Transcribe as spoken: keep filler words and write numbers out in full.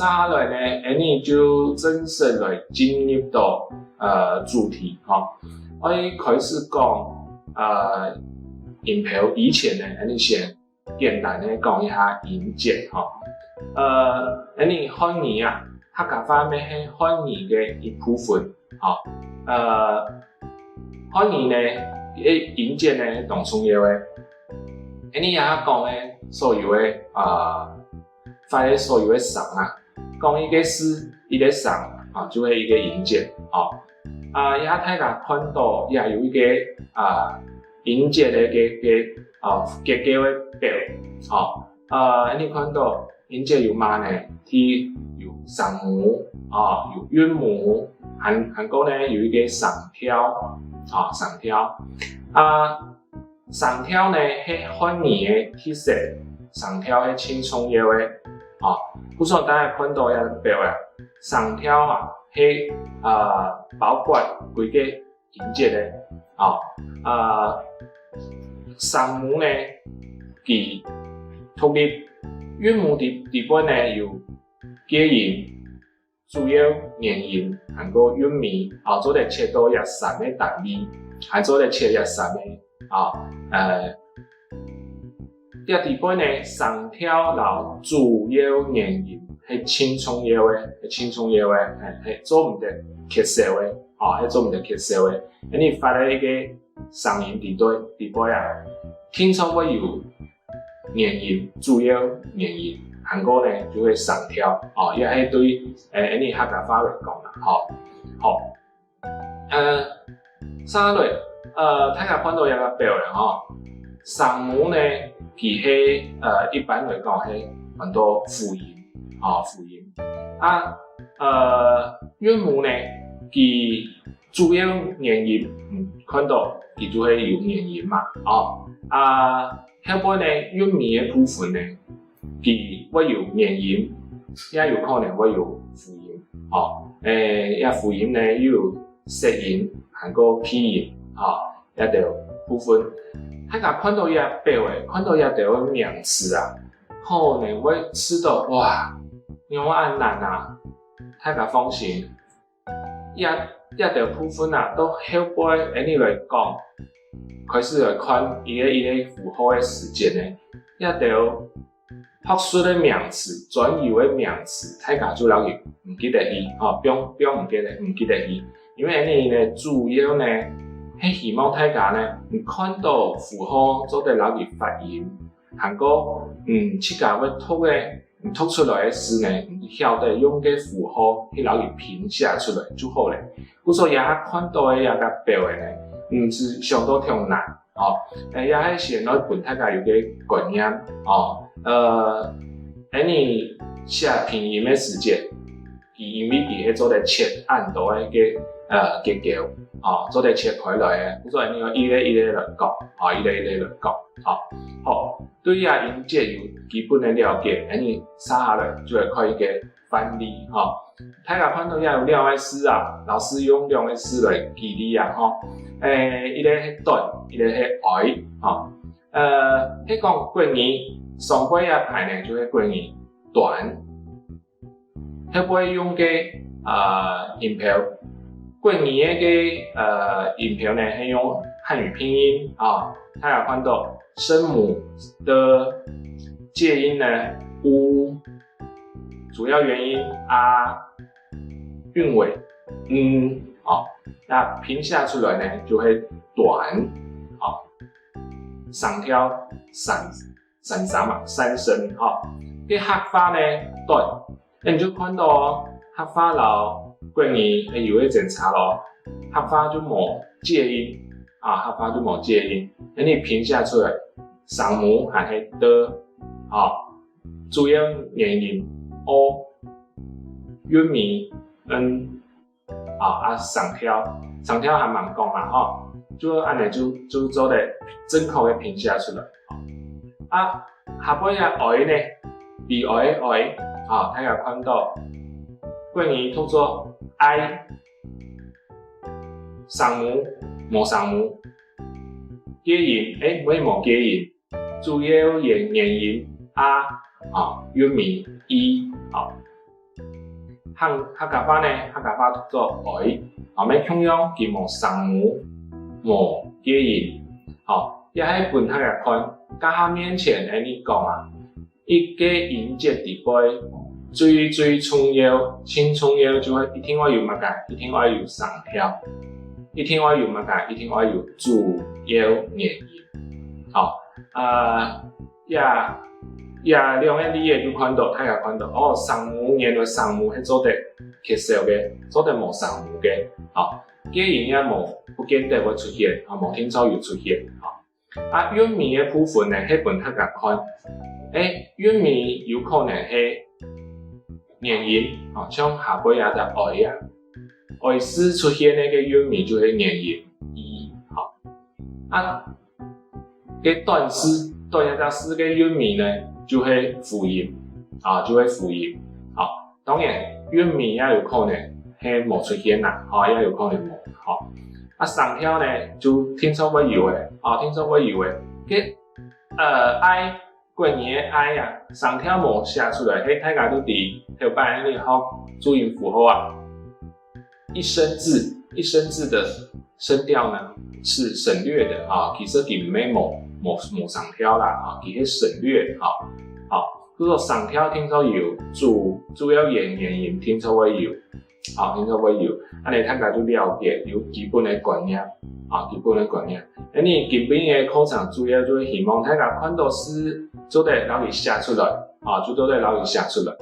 下來呢，𠊎等就正式來進入到呃主題吼。愛開始講呃音標以前呢，𠊎等先簡單个講一下音節吼。呃，𠊎等漢語啊，客家話乜係漢語个一部分吼。呃，漢語呢，个音節呢當重要个。𠊎等這下講个所有个呃 發个所有个聲啊，講一個字，一個聲啊，就係一個音節吼。啊，這下大家看到這有一個啊音節个个个啊結構个表吼。啊，𠊎等看到音節有麼个呢？第一有聲母啊，有韻母，還還過呢有一個聲調啊，聲調啊。 聲調呢係漢語个特色，聲調係盡重要个。吼，故所大家看到這表啊，聲調啊係呃包括幾個音節个。吼，呃，聲母呢，佢獨立，韻母底底背呢有介音、 主要元音還過韻尾，啊，做得切到這三個單位，還做得切這三個啊，呃，這底背呢，聲調摎主要元音係盡重要个，係盡重要个，係係做毋得缺少个，啊，係做毋得缺少个。恁仔發个一個聲音底背底背啊，定著會有 元音，主要元音，還過呢就係聲調，哦，這係對呃𠊎等客家話來講啦，吼。好，呃，接下來，呃，大家看到這個表了吼，聲母呢，佢係呃一般來講係安到輔音，哦，輔音。啊，呃，韻母呢，佢 主要元音，嗯，看到佢就係有元音嘛，哦，啊，後背呢，韻尾个部分呢，佢會有元音，也有可能會有輔音，哦，誒，這輔音呢又有塞音，還過鼻音，哦，這兜部分。大家看到這表誒，看到這兜个名詞啊，可能會試著，哇，仰恁難啊！大家放心， 這這兜部分啊，到後背𠊎等來講，開始來看一個一個符號个時節呢，這兜學術个名詞、專有个名詞，大家就摎佢毋記得去，吼，放放毋記得，毋記得去。因為𠊎等呢主要呢係希望大家呢，你看到符號做得摎佢發音，還過嗯自家會讀个 你讀出來个字呢，你曉得用該符號去摎佢拼寫出來就好了。故所這下看到个這個表仔呢，毋使想到忒難，吼，誒，這係先來分大家有個觀念，吼，呃，𠊎等寫拼音个時節，佢因為佢係做得切恁多个个呃結構，吼，做得切開來个，故所𠊎等愛一個一個來講，吼，一個一個來講，吼，好。 對這音節有基本个了解，恁仔接下來就來看一個範例，吼。大家看到這有兩個字啊，老師用兩個字來舉例啊，吼。誒，一個係短，一個係哀，吼。呃，係講國語，上背這排呢就係國語，短。 後背用个呃音標。國語个个呃音標呢係用漢語拼音啊，大家看到聲母的介音呢u，主要元音a，韻尾n，哦，那拼寫出來呢就係短，哦，聲調三 三聲嘛，三聲，吼。該客話呢，短，該你就看到哦，客話摎國語係有一點差咯。客話就無介音，啊，客話就無介音，該你拼寫出來，聲母還係的，吼，主要元音o，韻尾n， 啊，啊聲調，聲調還吂講啊，吼，就恁仔就就做得正確个拼寫出來。啊，下背這哀呢，悲哀个哀，啊，大家看到，國語讀做ai，聲母無聲母，介音，誒，乜無介音， 主要元元音a，啊，韻尾i，啊，客，客家話呢，客家話讀做哀，啊，乜共樣佢無聲母，無介音。好，這係分大家看，這下面前恁樣講啊，一個音節裡背，最最重要，盡重要就係一定愛有麼个，一定愛有聲調，一定愛有麼个，一定愛有主要元音。好，啊，這，這兩個例仔就看到，大家看到，哦，聲母，原來聲母係做得缺少个，做得無聲母个，好，介音也無，不見得會出現，啊，無定著有出現，好。啊，韻尾个部分呢，係分大家看，欸，韻尾有可能係元音，啊，像下背這隻哀啊，哀字出現个韻尾就係元音，i，好。啊，該短字，短這隻字个韻尾呢，就係輔音，啊，就係輔音。好，當然，韻尾也有可能係無出現啦，啊，也有可能無，好。啊，聲調呢，就定著會有个，啊，定著會有个。該，呃，i，國語个i啊，聲調無寫出來，係大家都知，頭擺你學注音符號啊，一聲字，一聲字的聲調呢，是省略的啊，其實佢毋係無，無，無聲調啦，啊，佢係省略，啊。好，故所聲調定著有，主，主要元，元音定著會有，啊，定著會有，恁樣大家就了解，有基本个觀念，啊，基本个觀念。恁樣今晡日个課程主要就係希望大家看到字，做得摎佢寫出來，啊，就做得摎佢寫出來。